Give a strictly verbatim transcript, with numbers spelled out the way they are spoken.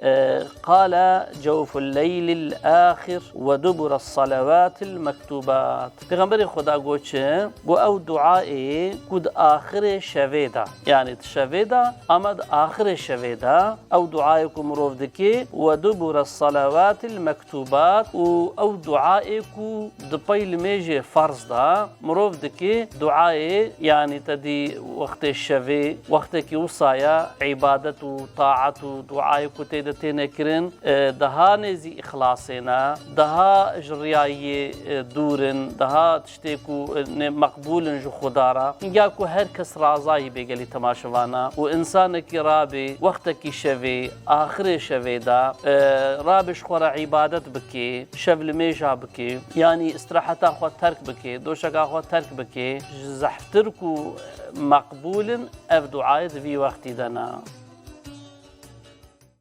E, Qale cewful leylil axir ve dubura salawatil mektubat. Pêxemberê Xweda got çi? Got ew duayê ku di axirê şevê de, yanî di şevê de, ama di axirê şevê de, ew duayê ku mirov dikê, ve dubura salawatil mektubat, û ew duayê ku di pey limêjê ferz de mirov dikê, duayê, yanî te dî wextê şevê, wextekî wisa ye, îbadet û taet û duayê ku tê de têne kirin, e, daha nêzî îxlasê ne, daha ji riyayiyê, e, dûr in, daha tiştê ku, e, ne meqbûl in ji Xuda re. Hingî ku her kes razayî bê gelî temaşevana û însanekî rabê wextekî şevê, axirê şevê de, e, rabê ji xwe re îbadet bikê, şevlimêja bikê, yanî îstiraheta xwe terk bikê, doşeka xwe terk bikê, ji zehftir ku meqbûl in, ev duayê di vî wextî de ne.